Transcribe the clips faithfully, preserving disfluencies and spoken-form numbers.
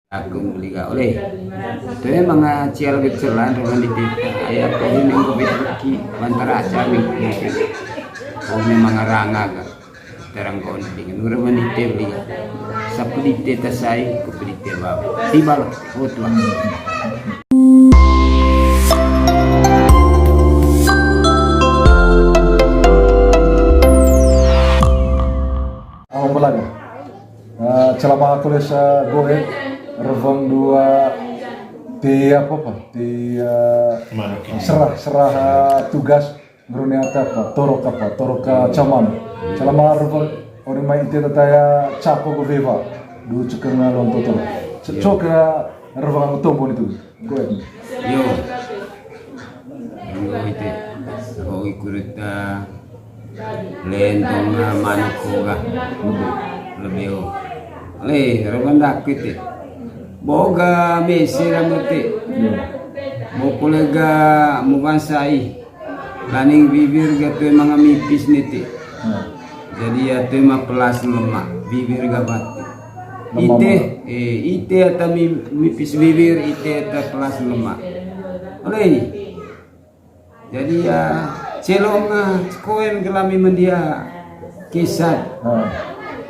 Aku muli ga oleh. Toe manga cial gecelan ruan di teta. Ayah kau ini engko beki bantara aca mi. Kau ini manga ranga ga. Terang kau ini dengan ruan di te beli ga. Sapu di teta sai, kopi di te baba. Tiba lah, oh tuan. Apa lagi? Eh, calama kole sa goet, reweng dua, ti apa apa, ti, eh, serah, serah, eh, tugas, ngeruni ata apa, torok apa, torok, eh, caman. Calama reweng, ori mai ite tataya capo go veva, du cekeng lonto toro. Cocok ya reweng anu tombo itu. Goet. Yo. Yo ite. Ho ikurita. Lentong na manuk ko ga. Lebih. Lebih ho. Le, raban dakit te. Boga mese ra mete. Yo. Bokole ga mubansai. Laning bibir ga toe manga mipis nete. Hmm. Jadi ya toe ma pelas lemak, bibir ga batu. Ite, eh, ite ata mi-, mipis bibir, ite ata pelas lemak. Oleh. Jadi ya celong, ah, cekoen kelami mendia kisat. Hmm.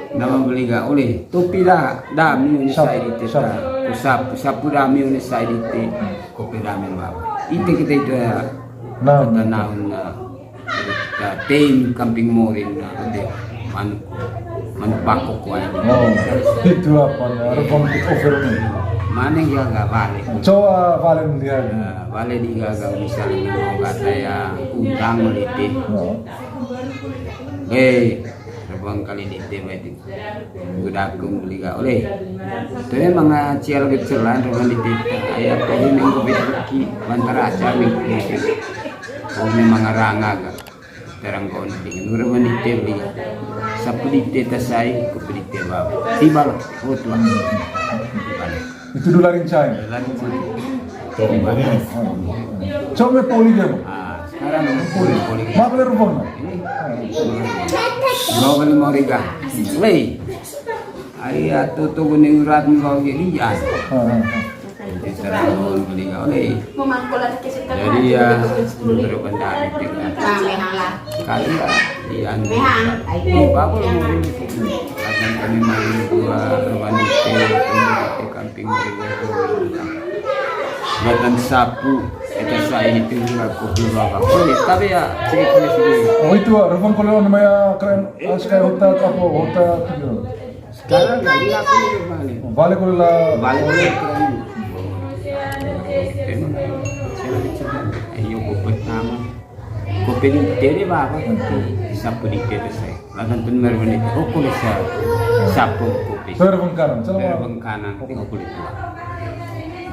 Nama beli ga oleh. Topi da, dami unisai di teta. Sapu, sapu dami unisai di te. Kopi dami baba. Ite kita itu ya. Nah, kata naun, nah, kita tim kamping morin, nah, ade manuk, manuk bakok ko aja. Oh, itu apa, nah, revong take over nih. Mana yang gagal balik? Coba balik dia. Nah, balik di gagal misalnya mau kata ya utang meliti. Oh. Eh, revong kali di tim itu. Udah aku beli gak oleh. Itu emang, ah, cial gecelan ruan di teta. Ayah kau ini engko beki bantara aca mi. Kau memang ranga ga. Terang kau ini dengan ruan di te beli gak. Sapu di teta sai, kopi di te baba. Tiba lah, oh tuan. Itu dulu rincai. Coba me poli dia, Bang. Ah, sekarang poli, poli. Mak beli revong, Bang. Ini. Dua kali mau riga. Lei. Ai atu tu kuning urat mau jadi ya. Ah, ah, ah. Jadi terang mau beli kau lei. Jadi ya, menurut pendapat kita. Kali ya, iya. Bagus. Kadang kami main dua, ruan di te, di kamping. Batan sapu, eta sai itu juga kopi baba. Oh, iya, tapi ya, cek ini sih. Oh, itu, ah, revong kole namanya keren, ah, sekali hotel apa, hotel gitu. Sekarang nggak, nggak aku ini balik. Balik kole lah. Balik kole keren. Emang, saya lagi cerita. Ayo, gue pertama. Kopi di te baba. Sapu di te sai. Ladan pun merwani. Oh, kole sa-, sapu kopi. Berbengkanan, selama berbengkanan, tengok kulit tua.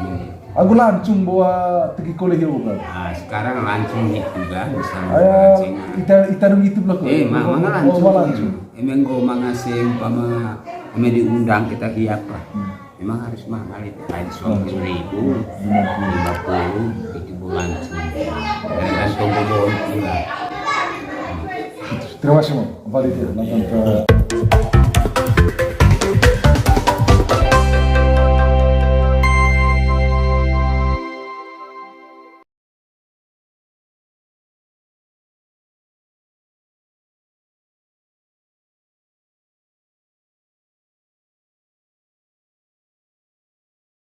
Hmm. Aku langsung bawa tegi kole hiu kan. Ah, sekarang langsung itu dah, bisa. Aya, langsung. Ita, ita dong itu belakang. Eh, ma-, mana langsung? Langsung. Emang go mangase umpama, ame diundang kita hiap lah. Hmm. Memang harus mahal itu. Lain sepuluh ribu, lima puluh, itu bulan. Tergantung bobon juga. Terima kasih, Bang. Valid ya, nonton ke